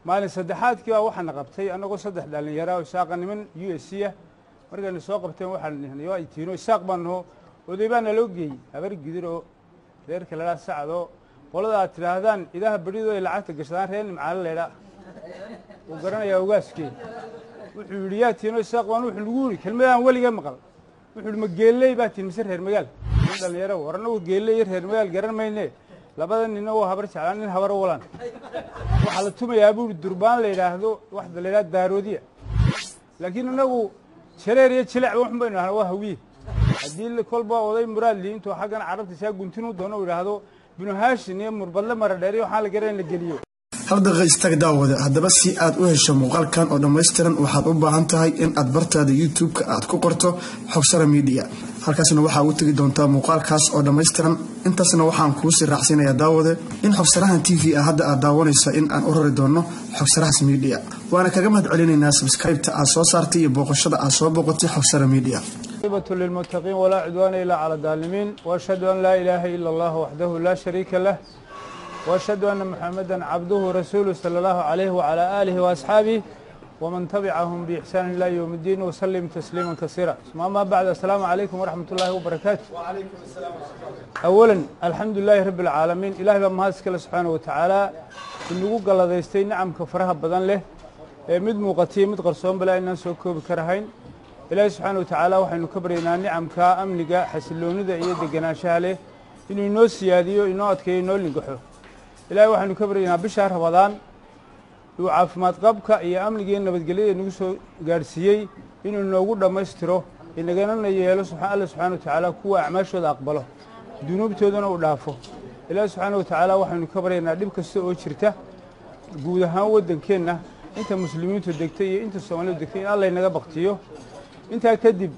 Maalin saddexaadkii baa waxaana qabtay annagoo 3 dhallinyara oo Isaaqa, niman USC ah. Markayna soo qabteen waxaan nihnay waa itiino Isaaq baan naho. Oday baa naloo geeyey Habar Gidir oo reerka ladhaa Sacdo, qolada aad tidhaahdaan idaha bedhidoo ay lacagta gashadaan, reer Nimcaale laydhaa wuu garanayaa ogaaskee. Wuxuu yidhi: "Yaa tiino?" "Isaaq baan." Wuxuu nagu yidhi kelmadaan weliga maqal. Wuxuu yidhi: "Ma geelley baa tihin mise reer magaal?" Nin dhalinyaro war annagu geelley iyo reer magaal garan mayne. Labada ninna waa Habar Jeclaan, nin Habar walan. Waxaa la tumayaa buu yidhi durbaan la yidhaahdo waxda la yidhahdo Daaroodiya, laakiin innagu jareer iyo jilecba waxun baynu idhahnaa waa Hawiye. Haddii kolba oday muraadli intuu xaggan Carabta saa guntin u doono u yidhaahdo Binu Haashin iyo Murbadle Maradheer iyo waxaan la garan la geliyo. Hal daqiiqa istag, daawada. Haddaba si aad u hesho muuqaalkan oo dhammaystiran, waxaad u baahan tahay in aad bartaada YouTube-ka aad ku qorto Xogsara Media. Halkaasna waxaa ugu tegi doontaa muuqaalkaas oo dhammaystiran. Intaasna waxaan kuusii raacsiinayaa, daawade, in Xogsarahan TV ah hadda aad daawanaysa in aan u rari doono Xogsarahaas Media. Waana kaga mahad celinaynaa subscribe-ta aad soo saartay iyo booqashada aad soo booqatay Xogsara Media. للمتقين ولا عدوان إلا على الظالمين، وأشهد أن لا إله إلا الله وحده لا شريك له، وأشهد أن محمدا عبده ورسوله، صلى الله عليه وعلى آله وأصحابه ومن تبعهم بإحسان إلى يوم الدين وسلم تسليما كثيرا. ثم أما بعد، السلام عليكم ورحمة الله وبركاته. وعليكم السلام ورحمة الله. أولا، الحمد لله رب العالمين. إلهي baa mahad iskale subxaanaه watacaala inagu galladaystay nicamka faraha badan leh ee mid muuqatiyo mid qarsoon bala inaan soo koobi karahayn. Ilaahay subxaana wa tacaala waxaynu ka baryaynaa nicamka amniga, xasiloonida iyo degenaanshaha leh inuu inoo siyaadiyo, inoo adkeeyo, inoo lingaxo. Ilahay waxaynu ka baryaynaa bishaa Ramadaan uu caafimaad qabka iyo amniga iyo nabadgelyada inagu soo gaadhsiiyey inuu inoogu dhammaystiro, inaganana yeelo Alla subxana wa tacaala kuwa acmaashooda aqbalo, dunuubtoodana uu dhaafo. Ilaahi subxaana wa tacaala waxaynu ka baryaynaa dhib kasta oo jirta guud ahaan waddankeenna, inta muslimiintu degtay iyo inta Soomaalidu degtay, in Alla inaga baktiyo. Intaa kadib,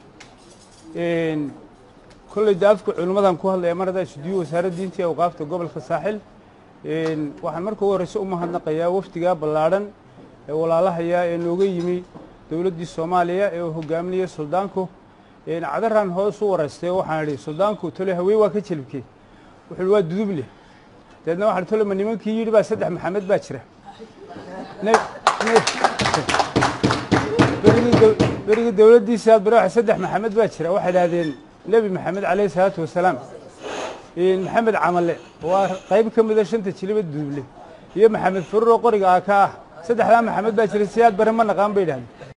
kolley daafka culimmadan ku hadlaya mar haddaa isudiyo Wasaaradda Diinta iyo Awqaafta gobolka Saaxil, waxaan marka ugu horreyse u mahadnaqayaa wafdigaa ballaadhan ee walaalahaya ee nooga yimi dowladdii Soomaaliya ee uu hogaaminaya suldaanku. Cadaraan hoos u waraystay, waxaan idhi: "Suldaanku tole Haween waa ka jelibkey?" Wuxuu ihi: "Waa Duduble." Dabeedna waxaan: "Tole ma nimankii yidhi baa saddex Maxamed baa jira?" Berigii dowladdiisa bare saddex Maxamed baa jira waxay idhahdeen: Nebi Maxamed calayhi salaatu wasalaam, Maxamed Camale waa qayb ka mida shanta jiliba Duduble, iyo Maxamed Fururo qoriga aa ka ah. Saddexdaa Maxamed baa jira, Siyaad Bare ma naqaan, bay idhahdeen.